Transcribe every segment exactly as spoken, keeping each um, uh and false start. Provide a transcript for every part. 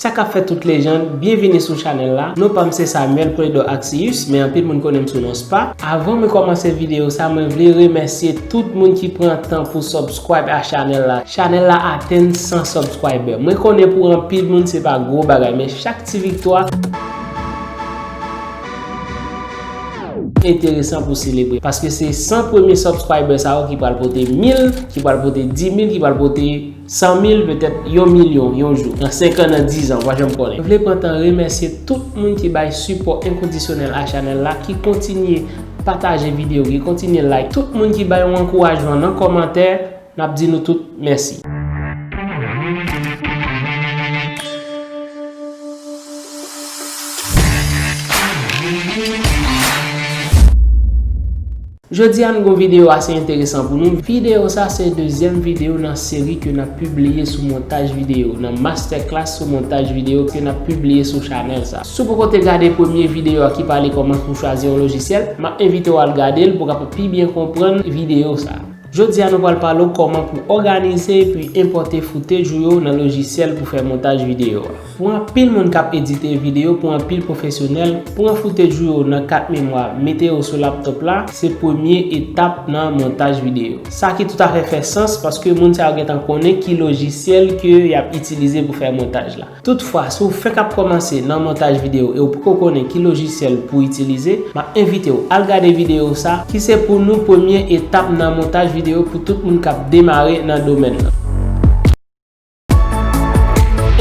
Sa k ap fèt tout lejann, byenvini sou chanèl la. Non pa m se Samuel Poledor Axius, men anpil moun konnen m sou non Spa. Avan mwen kòmanse videyo sa, mwen vle remèsye tout moun ki pran tan pou subscribe a chanèl la. Chanèl la atenn san subscriber. Mwen konnen pou anpil moun se pa gwo bagay, men chak ti viktwa enteresan pou selebre. Paske se san premye subscriber sa yo ki pral pote mil, ki pral pote di mil, ki pral pote san mil, petèt yon milyon yon jou. Nan senk an, nan diz an, w pa janm konnen. Mwen vle pran tan remèsye tout moun ki bay sipò enkondisyonèl a chanèl la, ki kontinye pataje videyo, ki kontinye like. Tout moun ki bay yon ankourajman nan kòmantè, n ap di nou tout mèsi. Jodi a, nou gon videyo ase enteresan pou nou. Videyo sa se dezyèm videyo nan seri ke n ap pibliye sou montaj videyo, nan masterclass sou montaj videyo ke n ap pibliye sou chanèl sa. Si w poko te gade premye videyo a ki pale kòman pou chwazi yon lojisyèl, m ap envite w al gade l pou w kapab pi byen konprann videyo sa. Jodi a, nou pral pale w kòman pou òganize epi enpòte footage ou yo nan lojisyèl pou fè montaj videyo a. Pou anpil moun k ap edite videyo, pou anpil pwofesyonèl, pran footage ou yo nan kat memwa, mete yo sou laptop la, se premye etap nan montaj videyo. Sa ki toutafè fè sans, paske moun sa yo gentan konnen ki lojisyèl ke y ap itilize pou fè montaj la. Toutfwa, si w fenk ap kòmanse nan montaj videyo e w poko konnen ki lojisyèl pou w itilize, m ap envite w al gade videyo sa, ki se pou nou premye etap nan montaj videyo pou tout moun k ap demare nan domèn nan.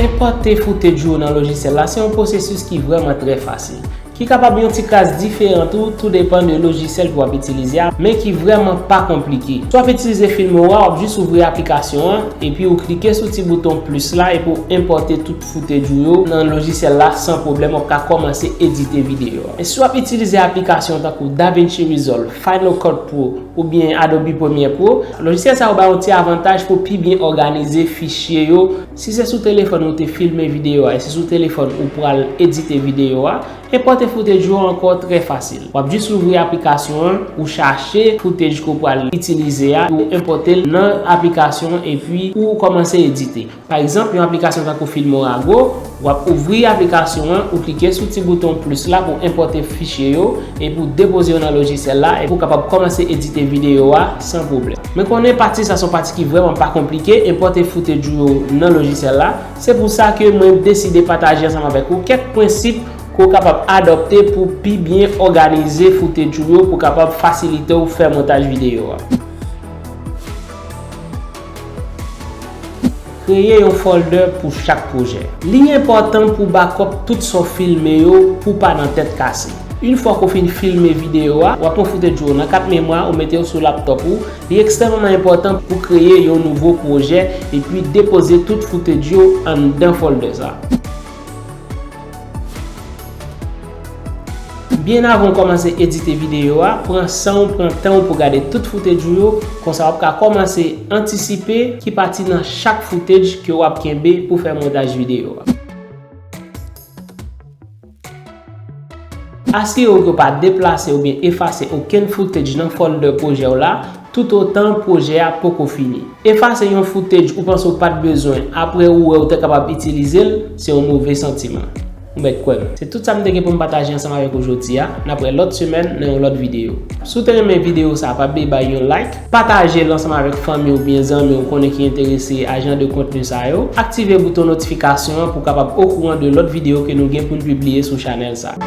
Enpòte footage ou yo nan lojisyèl la, se yon pwosesis ki vrèman trè fasil, ki kapab yon ti kras diferan tou, tou depann de lojisyèl ke w ap itilize a, men ki vrèman pa konplike. Si w ap itilize Filmora, w ap jis ouvri aplikasyon an, epi ou klike sou ti bouton plis la, epi w enpòte tout footage ou yo nan lojisyèl la san pwoblèm, w ap ka kòmanse edite videyo a. E si w ap itilize aplikasyon tankou DaVinci Resolve, Final Cut Pro, oubyen Adobe Premiere Pro, lojisyèl sa yo ba yon ti avantaj pou pi byen òganize fichye yo. Si se sou telefòn ou te filme videyo a, e se sou telefòn ou pral edite videyo a, enpòte footage yo ankò trè fasil. W ap jis ouvri aplikasyon an, ou chache footage ke w pral itilize a, ou enpòte l nan aplikasyon an, epi ou kòmanse edite. Pa egzanp, yon aplikasyon tankou Filmora Go, w ap ouvri aplikasyon an, ou klike sou ti bouton plis la pou enpòte fichye yo, epi w depoze yo nan lojisyèl la, epi w kapab kòmanse edite videyo a san pwoblèm. Mwen konnen pati sa se yon pati ki vrèman pa konplike, enpòte footage ou yo nan lojisyèl la. Se pou sa ke mwen deside pataje ansanm avèk ou kèk prensip ke w kapab adopte pou pi byen òganize footage ou yo, pou kapab fasilite w fè montaj videyo a. Kreye yon folder pou chak pwojè. Li enpòtan pou w backup tout sa w filme yo pou w pa nan tèt kase. Yon fwa ke w fin filme videyo a, w ap pran footage ou yo nan kat memwa, ou mete yo sou laptop ou. Li ekstrèmeman enpòtan pou w kreye yon nouvo pwojè epi depoze tout footage yo anndan folder sa. Byen avan w kòmanse edite videyo a, pran san w, pran tan w pou gade tout footage ou yo, konsa w ap ka kòmanse antisipe ki pati nan chak footage ke w ap kenbe pou fè montaj videyo a. Asire w ke w pa deplase oubyen efase okenn footage nan folder pwojè w la, toutotan pwojè a poko fini. Efase yon footage ou panse w pa t bezwen, apre ou wè ou te kapab itilize l, se yon move santiman. Ou mèt kwè m. Se tout sa m te gen pou m pataje ansanm avèk ou jodi a. N ap wè lòt semèn nan yon lòt videyo. Si w te renmen videyo sa, pa bliye bay yon like, pataje l ansanm avèk fanmi w oubyen zanmi w konnen ki enterese a jan de kontni sa yo. Aktive bouton notifikasyon an pou w kapab okouran de lòt videyo ke nou gen pou n pibliye sou chanèl sa.